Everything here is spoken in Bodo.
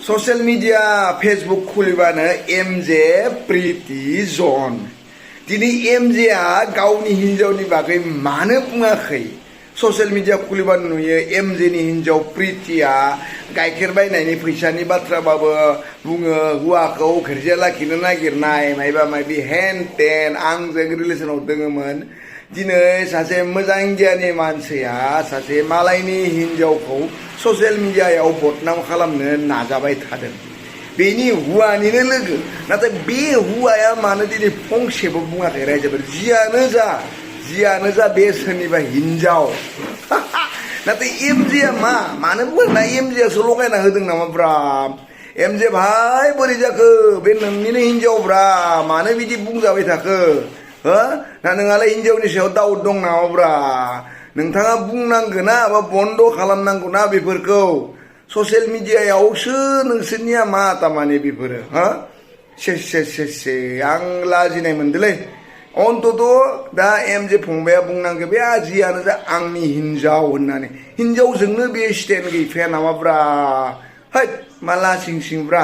ससियेल मिडिया फेसबुक खुलिबानो एमजे प्रिति जन दिनै एमजेआ गावनि हिनजावनि बागै मानो बुङाखै ससियेल मिडिया खुलिबानो नुयो एमजेनि हिनजाव प्रितिया गाइखेर बायनायनि फैसानि बाथ्राबाबो बुङो हौवाखौ घेरजिया लाखिनो नागिरनाय मायबा मायबि हेन टेन आंजों रिलेसनाव दङमोन दिनै सासे मोजां गियानि मानसिया सासे मालायनि हिनजावखौ ससियेल मिडियायाव बदनाम खालामनो नाजाबाय थादों बेनि हौवानिनो लोगो नाथाय बे हौवाया मानो दिनै फंसेबो बुङाखै रायजोफोर जियानो जा बे सोरनिबा हिनजाव नाथाय एमजेआ मानो बुङा एमजेआसो लगायना होदों नामा ब्रा एमजे भाई बोरै जाखो बे नोंनिनो हिनजावब्रा मानो बिदि बुंजाबाय थाखो हो ना नोंहालाय हिनजावनि सायाव दाउट दं नामाब्रा नोंथाङा बुंनांगोना बा बन्द खालामनांगौ ना बेफोरखौ ससियेल मिडियायावसो नोंसोरनिया मा तामाने बेफोरो हा से आं लाजिनाय मोनदोलै अन्तत दा एमजे फंबाया बुंनांगौ बे जियानो जा आंनि हिनजाव होननानै हिनजावजोंनो बे स्टेन्ड गैफाया नामाब्रा हैद मा लासिं सिंब्रा